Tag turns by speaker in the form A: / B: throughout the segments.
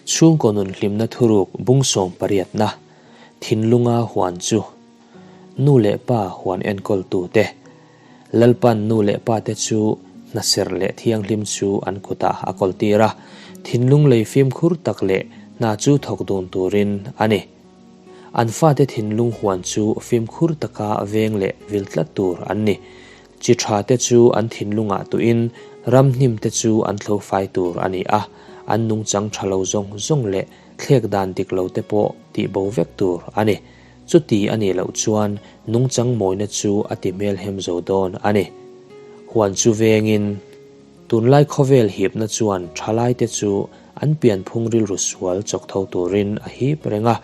A: Chhungkaw nun hlimna thuruk bung sawmpariatna, thinlunga huan chu nu leh pa huan enkawltute, Lalpan nu leh pate chu hnaserh leh thianghlim chu an kutah a kawltir a, thinlung lei fimkhur tak leh hna chu thawk dun turin a ni. An fate thinlung huan chu fimkhur taka veng leh vil tlat tur an ni. Chi tha te chu an thinlungah tuhin ram hnim te chu an thlo fai tur a ni a, an nungchang tha lo zawng zawng leh thlek dan dik lo te pawh tih bo vek tur a ni. Chuti a nih loh chuan nungchang mawina chu a ti hmelhem zo dawn a ni. Huan chu vengin tunlai khawvel hipna chuan thalaite chu an pianphung rilru sual chawk tho turin a hip reng a,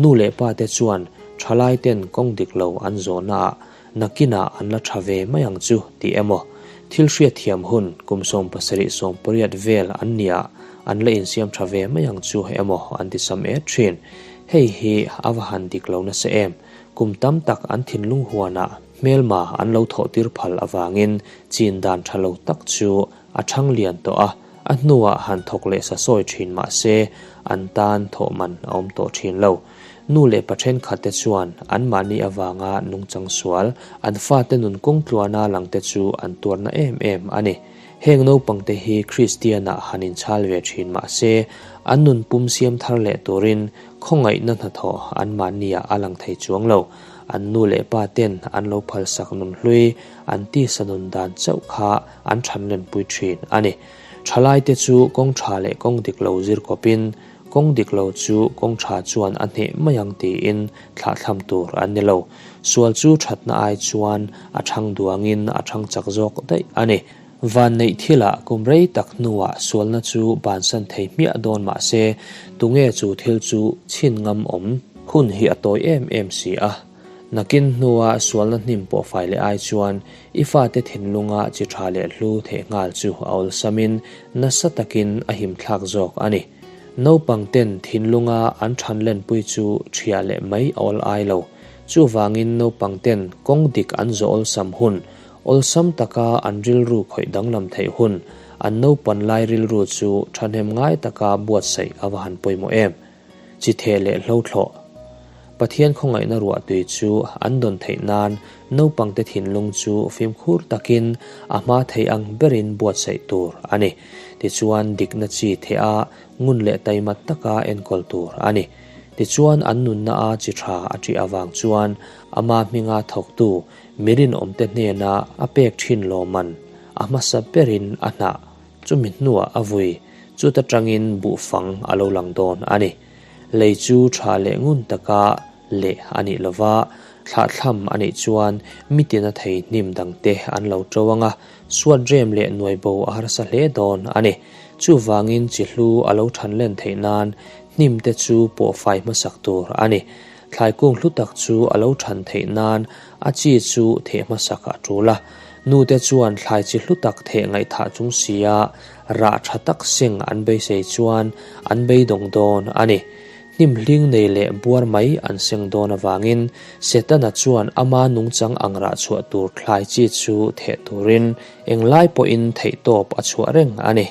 A: nu leh pa te chuan thalaiten kawng dik lo an zawhnaah Nakinah an la tha ve mai ang chu tih emaw, thil hriatthiam hun kum 70 80 vel an nia an la insiam tha ve mai ang chu emaw an ti sam et thin. Hei hi a va han dik lo nasa em? Kum tam tak an thinlung huanah hmelma an lo thawhtir phal avangin chin dan tha lo tak chu a thang lian tawh a, a hnuah han thawk leh sa sawi thin mah se an tan thawh man a awm tawh thin lo. Nu leh pa thenkhatte chuan anmahni avanga nungchang sual, an fate nun kawng tluana langte chu an tuarna em em a ni. Heng naupangte hi Kristianah han inchhal ve thin mah se, an nun pum siam thar leh turin khawngaihna hnathawh anmahniah a lang thei chuang lo. An nu leh pa ten an lo phalsak nun hlui, an tisa nun dan chauh kha an thanlenpui thin a ni. Thalaite chu kawng tha leh kawng dik lo zir kawpin Kawng dik lo chu kawng tha chuan a hneh mai ang tiin thlahthlam tur an ni lo. Sual chu thatna ai chuan a thang duangin a thang chak zawk daih a ni. Vanneih thilah kum rei tak hnuah sualna chu bansan thei hmiah dawn mah se, tunge chu thil chu chhin ngam awm? Hun hi a tawi em em si a. Nakin hnua sualna hnim pawh fai leh ai chuan i fate thinlunga chi tha leh hlu theih nghal chu a awlsamin nasa takin a himthlak zawk a ni. Naupang ten thinlunga an than lenpui chu thiah leh mai a awl ai lo. Chuvangin naupang ten kawng dik an zawh awlsam hun, awlsam taka an rilru khawih danglam theih hun, an naupan lai rilru chu thahnem ngai taka buatsaih a va han pawimawh em? Chi theh leh hlo thlawh. Pathian khawngaihna ruahtui chu an dawn theih nan naupangte thinlung chu fimkhur takin a hma theih ang berin buatsaih tur a ni. Tichuan dikna chi theh a, ngun leh taima taka enkawl tur a ni. Tichuan an nunna a chi tha a ṭih avang chuan ama hminga thawktu mi rinawmte hnena a pek ṭhin lawmman a hmasa berin a hnah chumi hnuah a vui chuta tangin buhfang a lo lang dawn a ni. Lei chu tha leh ngun taka leh a nih lova, thlahthlam a nih chuan mitin a thei hnim dangte an lo to ang a, suat rem leh nuai bo a harsa hle dawn a ni. Chuvangin chi hlu a lo than len theih nan hnim te chu pawh fai hmasak tur a ni. Thlai kung hlu tak chu a lo than theih nan a chi chu theh hmasak a tul a. Nu te chuan thlai chi hlu tak theh ngaihthah chung sia rah tha tak seng an beisei chuan an beidawng dawn a ni. Hnim hling nei leh buar mai an seng dawn avangin Setana chuan ama nungchang ang rah chhuah tur thlai chi chu theh turin englai pawhin theihtawp a chhuah reng a ni.